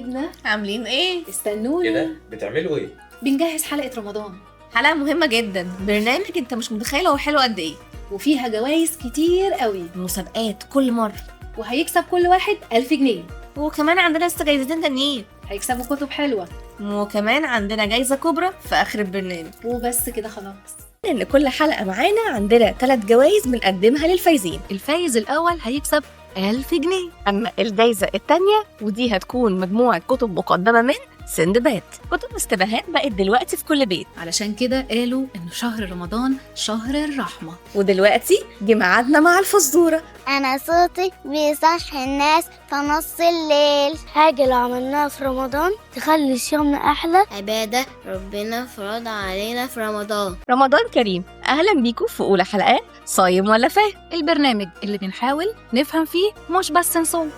حبايبنا، عاملين ايه؟ استنونا. ايه ده؟ بتعملوا ايه؟ بنجهز حلقة رمضان. حلقة مهمة جدا، برنامج انت مش متخيل هو حلو قد ايه، وفيها جوائز كتير قوي، مسابقات كل مرة، وهيكسب كل واحد 1000 جنيه، وكمان عندنا لسه جايزتين تانيين، هيكسبوا كتب حلوة، وكمان عندنا جايزة كبرى في آخر البرنامج. وبس كده خلاص. إن كل حلقة معانا عندنا 3 جوائز بنقدمها للفايزين. الفايز الأول هيكسب 1000 جنيه، أما الجايزة التانية ودي هتكون مجموعة كتب مقدمة من سندباد. كتب استباهات بقت دلوقتي في كل بيت، علشان كده قالوا إن شهر رمضان شهر الرحمة. ودلوقتي جه ميعادنا مع الفزورة. أنا صوتي بيصحي الناس في نص الليل. حاجة لو عملناها في رمضان تخلي صيامنا أحلى. عبادة ربنا فرض علينا في رمضان. رمضان كريم، أهلا بيكم في أولى حلقات صايم ولا فاهم، البرنامج اللي بنحاول نفهم فيه مش بس نصوم.